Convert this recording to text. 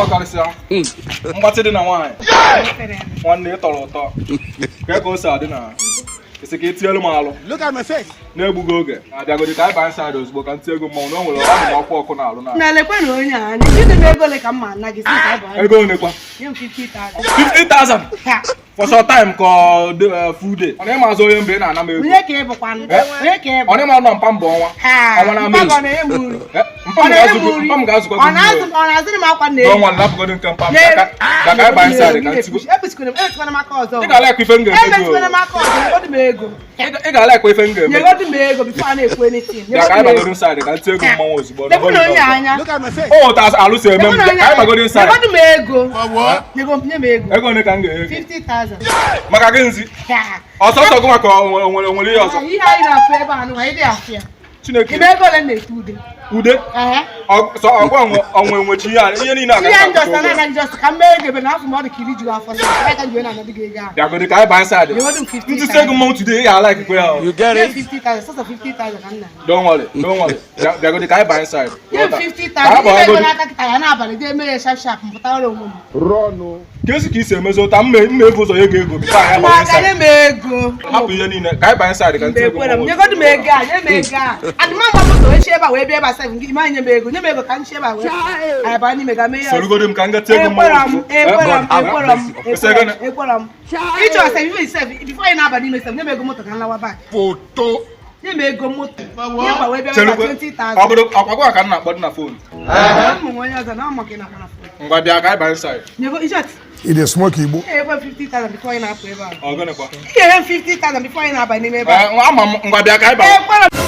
Ọkarịsịa mgbatị dị na nwaanyị. Nwanne, ị tọrọ ụtọ. Kee ka o si adị na isi ka ị tielu m alụ? Look at my face. Na-egbughị oge, abịagodi ka anyị baa inside ozugbo ka m tie ego mmanwụ na o nwere ọrụ m ọkụ ọkụ na-alụ na. Na lekwe na onye a anya gịnị m, ego ole ka m ma ana gị si ka anyị baa? Ego onekwa? Nye m 50,000. 50,000? Ha. For short time ka ọ dị full day? Ọ na-ịma azụ onye mbe ị na-ana m ego? Onye ka ị bụkwanụ? Eh? Onye ka ị bụ? Ọ na-ịma nọ mpa mbụ ọnwa. Ha. Ọnwa na Mpa ama. gị ọ na-enye m nri? Eh, mpa Ọ m na-enye m ga-azụkwa nri? mpa m ga-azụkwa Ọ gị na-azụ nri. ọ na-azụrụ m akwa na Don't worry, lapụgodu nke mpa m. Bịa ka anyị baa inside ka m tigo. Ekwesịkwara m emetụkwana m aka ọzọ. Ị ga-ala ekwe ife m ga-eme gị o. Emetụkwana m aka ọzọ. Nyegodu m ego. Ị ga-ala ekwe ife m ga-eme gị. Nyegodu m ego before a na-ekwu anything. Bịa ka anyị Nyegodu m bagoro ego. inside ka m tie ego mmanwụ ozugbo. Lekwe na onye anya. Look at my face. O otu alụ si eme m. Lekwe na Bịa onye ka anyị anya. bagoro inside. Nyegodu m ego. For what? Nyego m, nye m ego. Ego ole ka m ga-enye gị? 50,000. Maka gị nzi? Ha. Ọsọsọ gị maka onwere ihe ọzọ? Ihe anyị na-afụ ebe a nụwa, ịdị afụ ya. Chineke! Ime ego ole m na-ete ude? Ude? Ehe. Sọ ọgwa onwe nwechi ihe ihe niile a Ihe ka anyị just na anaghị just ka m mee ego ebe na afọ m ọ dị ka iri juru afọ sị ka m ji wee na-anadị gị ego ahụ. Bịagodi ka anyị baa inside. Nyegodu m 50,000. Ntị ego mmanwụ today, ị ga-ala ikikwe ya o. You get Nye m it? 50,000, sọsọ 50,000 ka m na. Don't worry, don't worry. Bịagodi ka anyị baa inside. Nye m Ka 50,000. anyị Ime ego bagodi. n'aka kịta ya n'abalị jee mee ya sharp sharp, m pụtara onwe m. Ka esi ka isi emezi ụta mma mma ebu ụzọ ego ego before anyị abanye Maka inside. nye m ego. Hapụ ihe niile ka anyị baa inside ka ntị Mgbe ego ekwere m mmanwụ. nyegodu m ego a, nye m ego a. Adịma mma moto echi ebe a wee bịa ebe a sef gị ime nye m ego, nye m ego ka m chi ebe a wee anyị baa n'ime ga mee ya. Sorogodo m ka m gata ego Ekwere mmanwụ m, ozugbo. ekwere m, ekwere m, Ese ekwere m, ego ekwere m. Ịchọ sef ife sef before ị na-aba n'ime sef, nye m ego moto ka m lawa back. Photo. Nye m ego moto. Nye gba wee bịa ebe a Chelukwe. 20,000. Ọ bụrụ ọkwa ka m na-akpọ dị na phone. Ụmụ m onye ọzọ na ọmụ ka ị na-akpọ na phone. Ngwa, bịa ka anyị baa inside. Nyego in short, Ị dey smoke igbo? ị ga-ekwe m 50,000 before ị na-apụ ebe a. Ọ gịnịkwa? Ị ga-enye m 50,000 before ị na-aba n'ime ebe a. Eh, ama m. Ngwa, bịa ka anyị baa. Ekwere m.